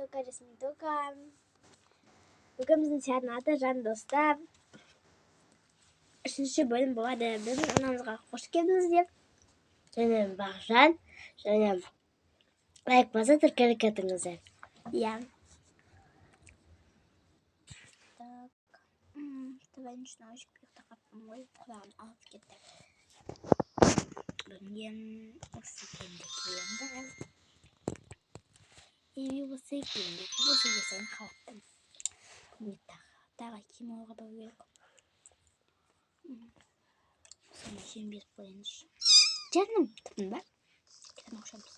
Тока, Жасмин Тока. Бүгін біздің серияның аты «Жан достар». Үшінші бөлім болады. Біздің арнамызға қош келдіңіздер. Және Бағжан, және лайк басып тіркеліп кетіңіздер. Иә. Так. Давай начинаем. Ұйықтап қалыппын ғой. Құлағым алып кетті. Бүгін осы киімді киемін. И осы киімді осы жерден қалыптым. Бүгін тағы киім алуға бару керек. Соны жем беріп қояйыншы. Жаным, тұрдың ба? Тамақ ішеміз.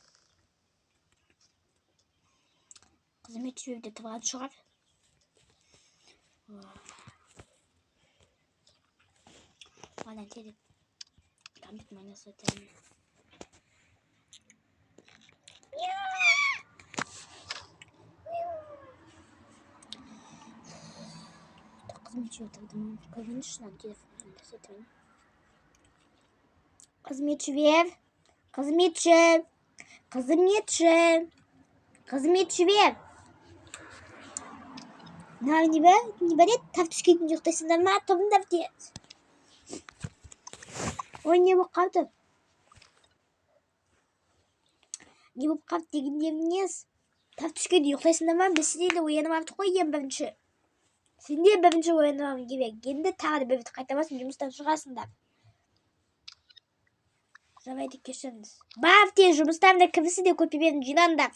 Қызметші үйде тұрған шығар. Одан келіп компьютер ойнаса өтемін. Қызметші отырды ма? Көріңізші, мына телефон ойнаса өтемін. Қызметші бер. Қызметші. Қызметші. Қызметші бер. Мынау не бар? Не бар еді? Тап түскенде ұйықтайсыңдар ма? Тұрыңдар тез. Ой, не болып қалды? Не болып қалды дегендеріңіз? Тап түскенде ұйықтайсыңдар ма? Біз сендерді оянып алдық қой ең бірінші. Сендер бірінші оянып алуың керек. Енді тағы да бір рет қайталасын, жұмыстан шығасыңдар. Жарайды, кешіріңіз. Бар тез жұмыстарыңды кірісі де көрпелерін жинаңдар.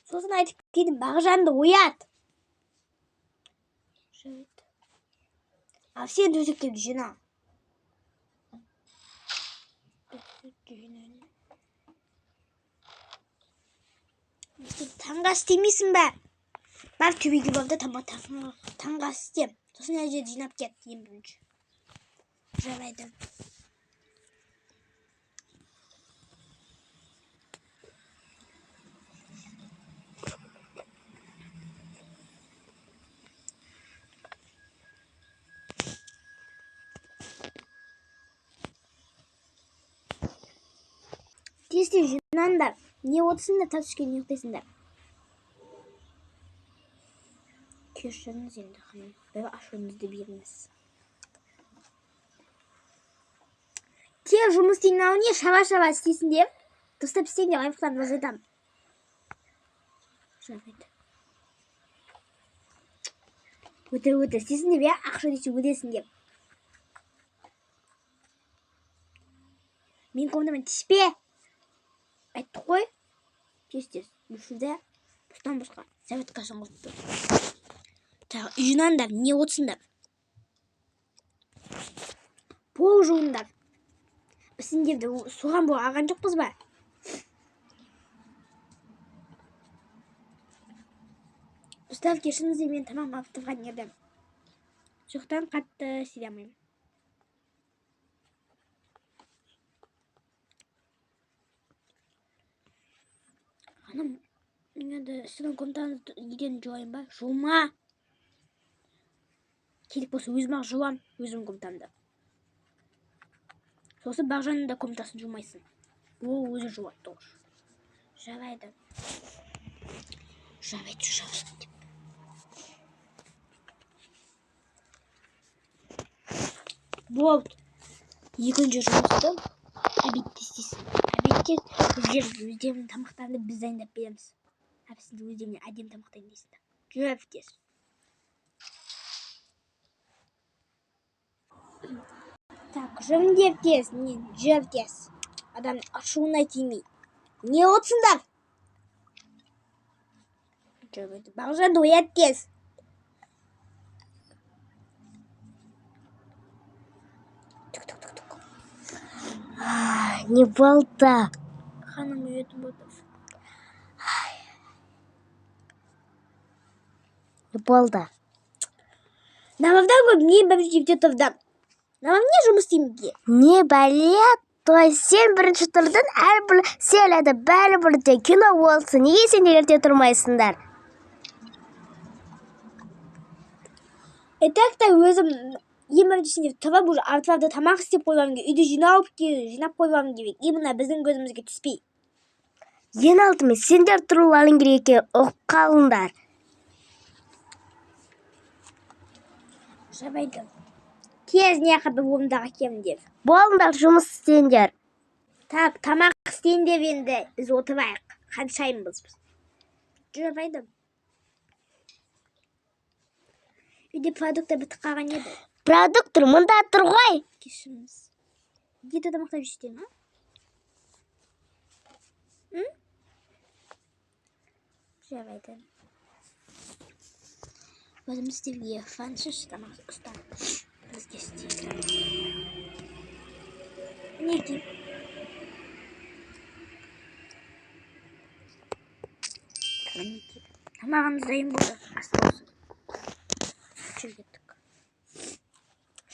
Сосын айтып келдім, Бағжанды оят. Жарайды. Ал сен төсектерді жина. Таңғы ас істемейсің бе? Бар төбеге бар да таңғы ас істе. Сосын ана жерді жинап кет ең бірінші. Жарайды. Тез тез жинаңдар. Не отырсыңдар, тас түскенде ұйықтайсыңдар. Кешіріңіз енді, ханым. Бір ашуыңызды беріңіз. Тез жұмыс істейін, мынау не шаба-шаба істейсіңдер? Дұрыстап істеңдер, айлықтарыңды азайтамын. Жарайды. Өте-өте істейсіңдер, иә? Ақша десе өлесің деп. Мен комнатама тиіспе. Айттық қой. Тез-тез. Бүшілді. Бостан босқа. Заветкасын қойып тұр. Тағы үй жинаңдар, не отырсыңдар? Пол жуыңдар. Біз сендерді соған бола алған жоқпыз ба? Ұстаз, кешіріңіздер, мен тамақ алып тұрған едім. Жоқтан қатты істей алмаймын. Ханым, енді сіздің комнатаңызды еден жуайын ба? Жума! Керек болса өзім-ақ жуам, өзімнің комнатамды. Сосын Бағжанның да комнатасын жумайсың. Ол өзі жуады тоже. Жарайды. Жарайды, жарайды деп. Болды. Екінші жұмысты обедте істейсің. Обедте өздерінің тамақтарыңды біз дайындап береміз. А сендер өздеріңе әдемі тамақ дайындайсыңдар. Жүр тез. Так, жүріңдер тез, не жүр тез. Адамның ашуына тимей. Не отырсыңдар? Жүр, Бағжанды оят тез. Тук-тук-тук-тук. Не болды? Ханым оятып отыр. Не болды? Намаздан көп мен бірінші жерде тұрдым. Намаз не жұмыс істеймін де? Не бәле? Той сен бірінші тұрдың, әрбір серияда бәрібір де кино болсын. Неге сендер ерте тұрмайсыңдар? И так та өзім Ең бірінші сендер тұрып, уже артыларды тамақ істеп қойғаның керек, үйді жинап қойғаның керек. Именно біздің көзімізге түспей. Ең алдымен сендер тұруларың керек екенін ұғып қалыңдар. Жарайды. Тез не қылып орындаға келіңдер. Болыңдар, жұмыс істеңдер. Так, тамақ істеңдер енді. Біз отырайық. Ханшайымбыз біз. Жарайды. Үйде продукты бітіп қалған еді. Продуктор мында тұр ғой. Кешіріңіз. Где тамақтап жүрсің, а? М? Жарайды. Өзіміз істеуге француз тамақ ұста. Бізге істейді. Мінекей. Мінекей. Тамағымыз дайын болды. Ас болсын. Жүр кеттік.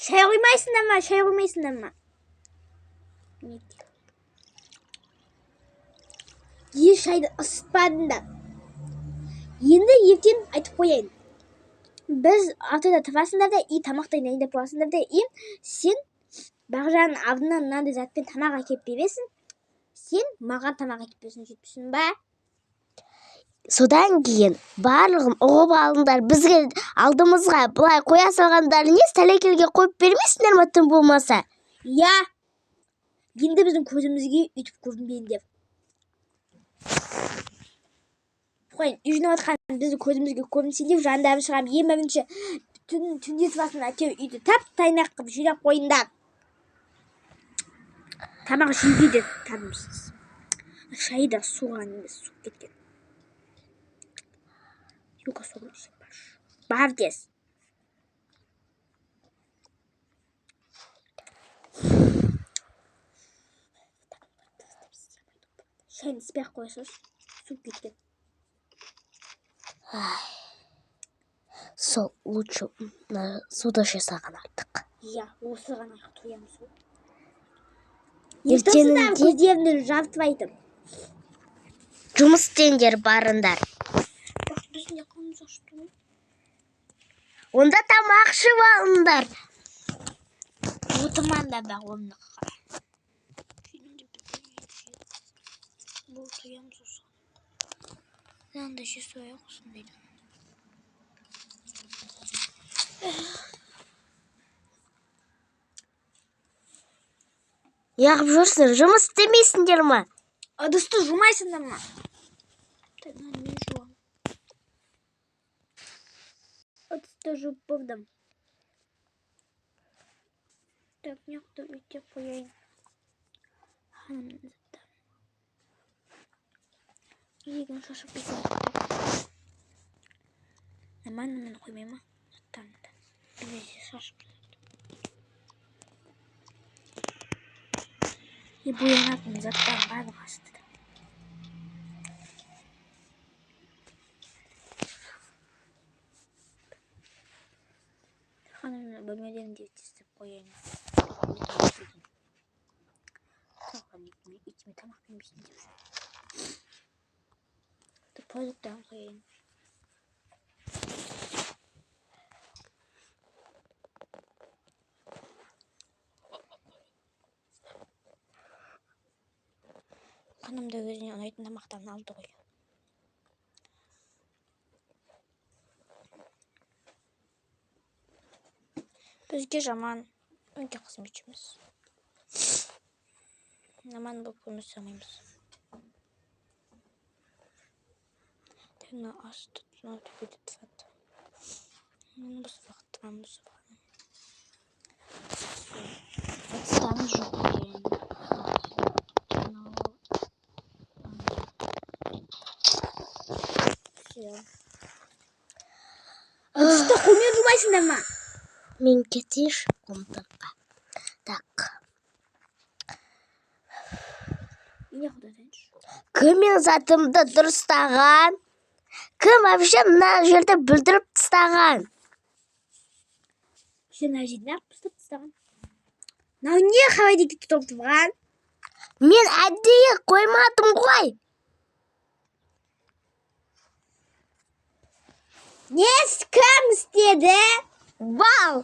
Шай құймайсыңдар ма? Шай құймайсыңдар ма? Мінекей. Е, шайды ысытпадыңдар. Енді ертең айтып қояйын. Біз алтыда тұрасыңдар да, и тамақ дайындап қоясыңдар да, и сен Бағжанның алдынан мынандай затпен тамақ әкеліп бересің. Сен маған тамақ әкеліп бересің, жетпісің ба? Содан кейін барлығын ұғып алыңдар. Бізге алдымызға былай қоя салғандар несі, тәлекелге қойып бермейсіңдер ма тым болмаса? Иә. Енді біздің көзімізге өйтіп көрінбеңдер. Қойын, үй жинап жатқан біздің көзімізге көрінсе деп жандары шығамын. Ең бірінші түнде тұрасың, әйтеуір үйді тап-тайнақ қылып жинап қойыңдар. Тамақ жеуге де табымсыз. Шай да суған емес, суып кеткен. Юка суын ішіп бар. Бар тез. Шайын ішпей-ақ қойсаңшы, суып кеткен. Сол лучше мына суда іше салған артық. Иә, осыған ақ тоямыз ғой. Ертеңінде Көздерімді жабытып айтып. Жұмыс істеңдер, барыңдар. Бірақ біздің де қолымыз ашты ғой. Онда тамақ ішіп алыңдар. Отырмаңдар да орындыққа. Бұл тоямыз осыған. Мынаны да жей салайық осындайдан. Неғып жүрсіңдер? Жұмыс істемейсіңдер ма? Ыдысты жумайсыңдар ма? Так, мынаны мен жуамын. Ыдысты жуып болдым. Так, мына жақта өйтіп қояйын. Ханымның заттарын. Егін шашып кеткен. Нормально мені қоймай ма? Заттарымды. Біресе шашып кетеді. И боянатын заттар барлығы астыда. Ханымның бөлмелерін де тестіп қояйын. Итіме тамақ бермейсің деп жүр. Продукттарын қояйын. Ханым да өзіне ұнайтын тамақтарын алды ғой. Бізге жаман өте қызметшіміз. Жаман болып өмір сүрмейміз. Мына асты мынау төбеде тұрады. Мына бос уақыт тұрамыз. Ыдыстарымыз жоқ екен. Все. Ыдысты қолмен жумайсыңдар ма? Мен кетейінші комнатаға. Так. Не құдайшы? Кім менің затымды дұрыстаған? Кім вообще мына жерді бүлдіріп тастаған? Сен мына жерді неғып тастап тастаған? Мынау не холодильникті толтырған? Мен әдейі қоймадым ғой. Не кім істеді? Вау!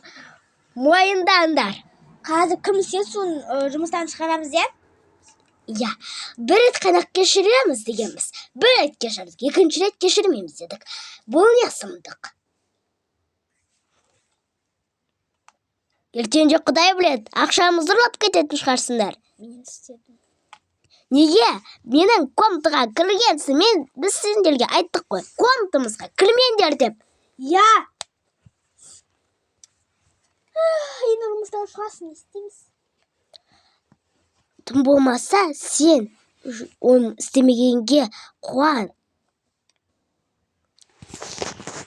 Мойындаңдар. Қазір кім істеді, соны жұмыстан шығарамыз, иә? Иә, бір рет қана кешіреміз дегенбіз. Бір рет кешірдік, екінші рет кешірмейміз дедік. Бұл не сұмдық? Ертең де құдай біледі, ақшамызды ұрлап кететін шығарсыңдар. Мен істедім. Неге менің комнатаға кіргенсің? Мен біз сендерге айттық қой, комнатамызға кірмеңдер деп. Иә. Енді жұмыстан шығасың, не істейміз? Тым болмаса сен оны істемегенге қуан.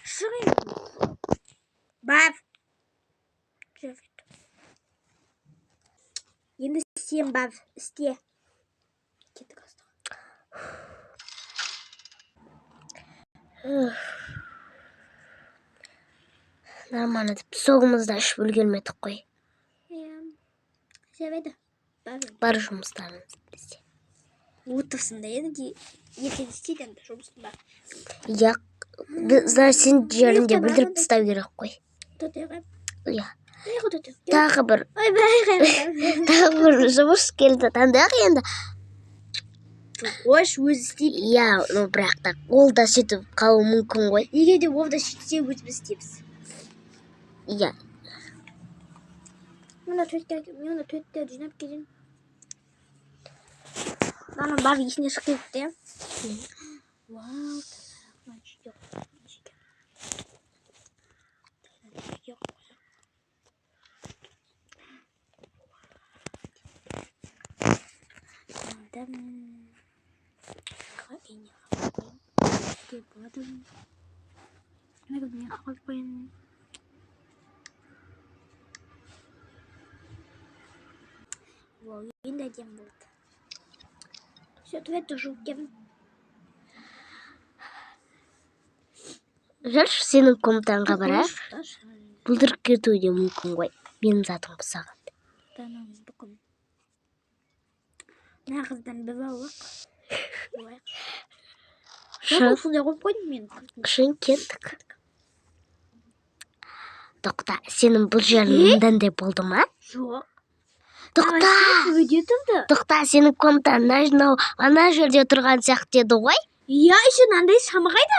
Шық енді. Бар. Жарайды. Енді сен бар, істе. Кеттік астыға. Нормально деп соғымызды ішіп үлгермедік қой. Иә. Жарайды. Бар енді. Бар, жұмыстарыңызды істе. Отырсын да енді, ертең істейді енді жұмысын бар. Иә, значит, сен жерінде Ұйықтап бүлдіріп алғандай. тастау керек қой. Төте. Иә. Төте. Тағы бір Ойбай, қайда. тағы бір жұмыс келді, таңдайық енді. Қойш, өзі істейді. Иә, ну бірақ та ол да сөйтіп қалуы мүмкін ғой. Егер де ол да сөйтсе, өзіміз істейміз. Иә. Мына төртке, мен мына төрттерді жинап келейін. Ана бар есіне шығып кетті. Вау, мына жерге қойып, мына жерге. Мына жерге қойсақ. Енді, үйіне қойып қояйын. Бізге болады. Мына үйіне қойып қояйын. Вау, енді әдемі болды. Все, туалетті жуып келдім. Жүрші, сенің комнатаңға барайық. Бүлдіріп кетуі де мүмкін ғой. Менің затым бұзаған. Мына қыздан бір аллық. Шын, Осындай қойып қойдым мен. шын кеттік. Тоқта, сенің бұл жерің мынандай болды ма? Жоқ. Тоқта! Өйде тұрды. Тоқта, сенің комнатаң мынау ана жерде тұрған сияқты еді ғой? Иә, еще мынандай шамы қайда?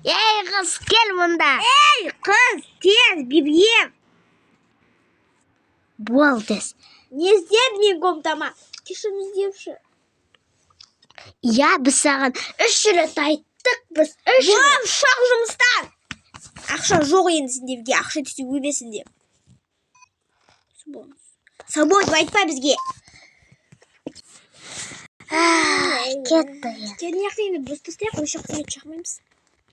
Ей, қыз, кел мұнда. Ей, қыз, тез, бибием. Бол тез. Не істедің мен комнатама? Кешірім іздепші. Иә, біз саған үш рет айттық, біз үш рет. Вау, шақ жұмыстан. Ақша жоқ енді сендерге, ақша түссе өлесің деп. Сау бол деп айтпа бізге. Ай, кетті енді. Келін жақта енді біз тастайық, осы жақта сурет шақырмаймыз.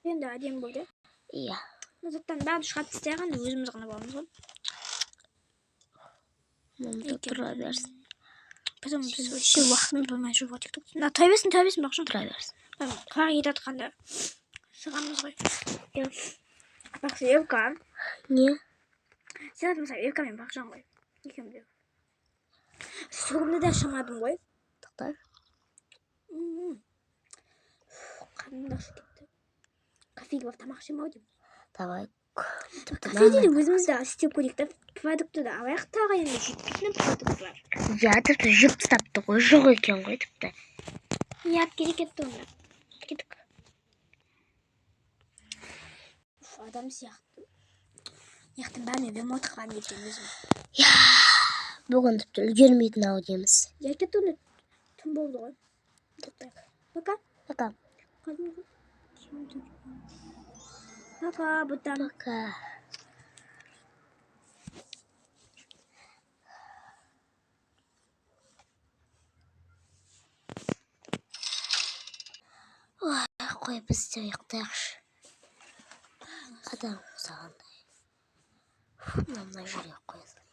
Енді әдемі болды. Иә. Мына заттардың бәрін шығарып тастайық, енді өзіміз ғана боламыз ғой. Мұнда тұра берсін, Потом біз вообще уақытымыз болмай жүр ғой тикток. Мына тұра берсін, тұра берсін, бақшам. Тұра берсін. Қар кетіп жатқанда шығамыз ғой. Иә. Бақшы, Евка. Не? Сен айтмасаң, Евка мен Бақжан ғой. Екеуміз де. Сөгімді де шамадым ғой. Тоқта. Қарным да ашып кетті. Кафеге барып тамақ ішемін ау деймін. Давай. Тіпті Кафеде де өзіміз де істеп көрейік та, продукты да алайық, тағы енді жетпейтін продуктылар. Иә, тіпті жеп тастапты ғой, жоқ екен ғой тіпті. Не алып келе кетті онда. Кеттік. Уф, адам сияқты. Мына бәріне ремонт қыламын ертең өзім. Иә, бүгін тіпті үлгермейтін ау дейміз. Я кетті онда, түн болды ғой. Пока. Пока. Пока, бұтам. Пока. Ой, қой, біз де ұйықтайықшы. Адам ұқсағандай. Мына жерге қоя салайын.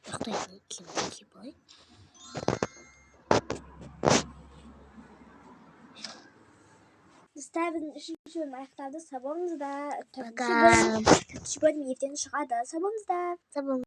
Ұйықтайтын киімді киіп алайын. Достар, біздің үшінші бөлім аяқталды. Сау болыңыздар. Пока. Төртінші бөлім ертең шығады. Сау болыңыздар. Сау болыңыз.